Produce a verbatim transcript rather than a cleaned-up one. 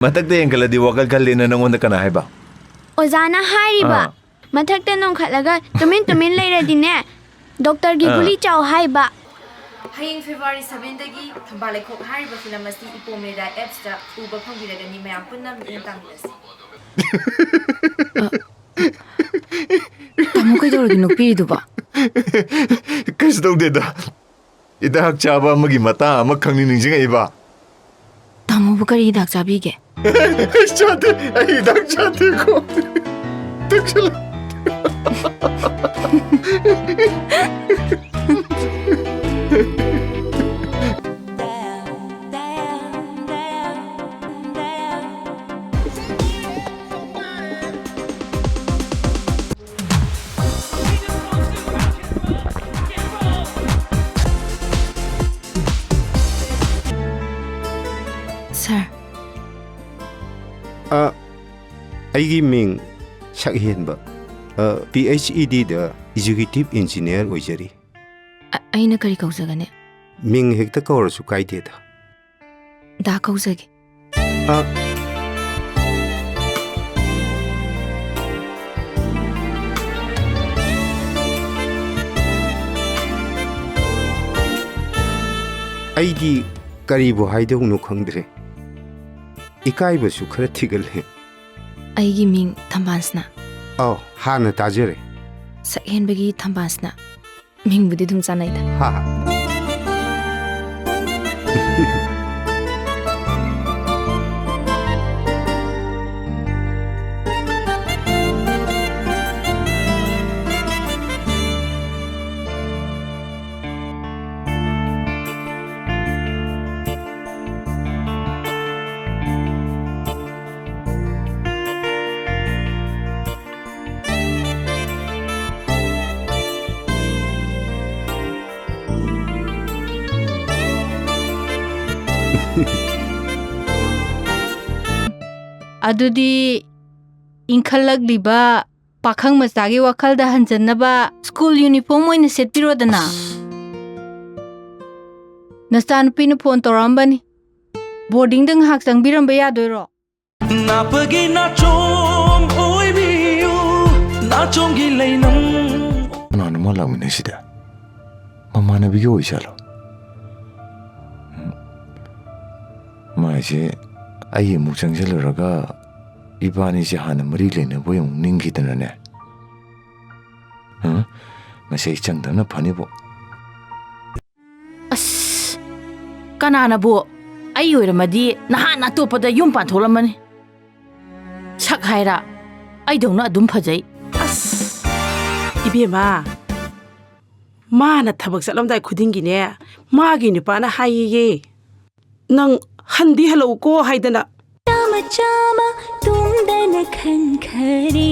ꯃꯊꯛꯇ ꯌꯦꯡꯈꯠꯂꯗꯤ ꯋꯥꯈꯜ ꯈꯜꯂꯦꯅ ꯅꯪꯉꯣꯟꯗ ꯀꯅꯥ ꯍꯥꯏꯕ? ꯑꯣꯖꯥꯅ ꯍꯥꯏꯔꯤꯕ꯫ ꯑꯥ꯫ ꯃꯊꯛꯇ ꯅꯣꯡꯈꯠꯂꯒ ꯇꯨꯃꯤꯟ ꯇꯨꯃꯤꯟ ꯂꯩꯔꯗꯤꯅꯦ, ꯗꯣꯛꯇꯔꯒꯤ ꯑꯥ꯫ ꯒꯨꯂꯤ ꯆꯥꯎ ꯍꯥꯏꯕ꯫ ꯍꯌꯦꯡ February sevenꯗꯒꯤ ꯊꯝꯕꯥꯜ ꯂꯩꯈꯣꯛ ꯍꯥꯏꯔꯤꯕ ꯐꯤꯂꯝ ꯑꯁꯤ ꯏꯄꯣꯝ ꯃꯦꯗꯤꯌꯥ ꯑꯦꯞꯁꯇ ꯎꯕ ꯐꯪꯕꯤꯔꯒꯅꯤ꯫ ꯃꯌꯥꯝ ꯄꯨꯟꯅ ꯃꯤꯠꯌꯦꯡ ꯇꯥꯃꯤꯟꯅꯁꯤ꯫ ꯇꯥꯃꯣ, ꯀꯩꯗꯧꯔꯒꯦ ꯅꯣꯛꯄꯤꯔꯤꯗꯨꯕꯣ? ꯀꯩꯁꯨ ꯇꯧꯗꯦꯗ꯫ ꯍꯤꯗꯥꯛ ꯆꯥꯕ ꯑꯃꯒꯤ ꯃꯇꯥꯡ ꯑꯃꯈꯛꯅꯤ ꯅꯤꯡꯁꯤꯡꯉꯛꯏꯕ꯫ ꯇꯥꯃꯣꯕꯨ ꯀꯔꯤ ꯍꯤꯗꯥꯛ ꯆꯥꯕꯤꯒꯦ? ꯑꯩ ꯆꯥꯗꯦ, ꯑꯩ ꯍꯤꯗꯥꯛ ꯆꯥꯗꯦꯀꯣ꯫ ꯇꯛꯁꯤꯜꯂꯨ꯫ Sir꯫ ꯑ, ꯑꯩꯒꯤ ꯃꯤꯡ ꯁꯛꯍꯦꯟꯕ꯫ ꯑ, PhD ꯗ executive engineer ꯑꯣꯏꯖꯔꯤ꯫ ꯑ-, ꯑꯩꯅ ꯀꯔꯤ ꯀꯧꯖꯒꯅꯤ? ꯃꯤꯡ ꯍꯦꯛꯇ ꯀꯧꯔꯁꯨ ꯀꯥꯏꯗꯦꯗ꯫ ꯗꯥ ꯀꯧꯖꯒꯦ꯫ ꯑ꯫ ꯑꯩꯗꯤ ꯀꯔꯤꯕꯨ ꯍꯥꯏꯗꯧꯅꯣ ꯈꯪꯗ꯭ꯔꯦ꯫ ꯏꯀꯥꯏꯕꯁꯨ ꯈꯔ ꯊꯤꯒꯜꯂꯦ꯫ ꯑꯩꯒꯤ ꯃꯤꯡ ꯊꯝꯕꯥꯜꯁꯅꯥ꯫ ꯑꯧ, ꯍꯥꯟꯅ ꯇꯥꯖꯔꯦ꯫ ꯁꯛꯍꯦꯟꯕꯒꯤ ꯊꯝꯕꯥꯜꯁꯅꯥ꯫ ꯃꯤꯡꯕꯨꯗꯤ ꯑꯗꯨꯝ ꯆꯥꯟꯅꯩꯗ꯫ ꯍꯥ ꯍꯥ꯫ ꯑꯗꯨꯗꯤ ꯏꯟꯈꯠꯂꯛꯂꯤꯕ ꯄꯥꯈꯪ ꯃꯆꯥꯒꯤ ꯋꯥꯈꯜꯗ ꯍꯟꯖꯟꯅꯕ school uniform ꯑꯣꯏꯅ ꯁꯦꯠꯄꯤꯔꯣꯗꯅ꯫ ꯑꯁ꯫ ꯅꯆꯥꯅꯨꯄꯤꯅ phone ꯇꯧꯔꯛꯑꯝꯕꯅꯤ꯫ Boarding ꯗ ꯉꯥꯏꯍꯥꯛ ꯆꯪꯕꯤꯔꯝꯕ ꯌꯥꯗꯣꯏꯔꯣ? ꯅꯥꯄꯒꯤ ꯅꯥꯆꯣꯝ ꯑꯣꯏꯕꯤꯌꯨ, ꯅꯥꯆꯣꯝꯒꯤ ꯂꯩꯅꯝ꯫ ꯀꯅꯥꯅꯣ ꯃꯥ ꯂꯥꯛꯃꯤꯟꯅꯩꯁꯤꯗꯤ? ꯃꯃꯥꯟꯅꯕꯤꯒ ꯑꯣꯏꯖꯥꯠꯂꯣ? ꯎꯝ꯫ ꯃꯥꯏꯁꯦ ꯑꯩ ꯑꯃꯨꯛ ꯆꯪꯁꯤꯜꯂꯨꯔꯒ ꯏꯕꯥꯅꯤꯁꯦ ꯍꯥꯟꯅ ꯃꯔꯤ ꯂꯩꯅꯕꯣꯏ ꯑꯃꯨꯛ ꯅꯤꯡꯈꯤꯗꯅꯅꯦ꯫ ꯍꯥ? ꯉꯁꯤ ꯑꯩ ꯆꯪꯗꯕꯅ ꯐꯅꯤꯕꯣ꯫ ꯑꯁ, ꯀꯅꯥꯅꯕꯨ? ꯑꯩ ꯑꯣꯏꯔꯝꯃꯗꯤ ꯅꯍꯥꯟ ꯑꯇꯣꯞꯄꯗ ꯌꯨꯝ ꯄꯥꯟꯊꯣꯛꯂꯝꯃꯅꯤ꯫ ꯁꯛ ꯍꯥꯏꯔ ꯑꯩꯗꯧꯅ ꯑꯗꯨꯝ ꯐꯖꯩ꯫ ꯑꯁ, ꯏꯕꯦꯝꯃ, ꯃꯥꯅ ꯊꯕꯛ ꯆꯠꯂꯝꯗꯥꯏ ꯈꯨꯗꯤꯡꯒꯤꯅꯦ, ꯃꯥꯒꯤ ꯅꯨꯄꯥꯅ ꯍꯥꯏꯌꯦꯌꯦ, "ꯅꯪ ꯍꯟꯗꯤ ꯍꯜꯂꯛꯎꯀꯣ" ꯍꯥꯏꯗꯅ꯫ ꯆꯥꯃ ꯆꯥꯃ ꯇꯨꯝꯗꯅ ꯈꯟꯈꯔꯦ꯫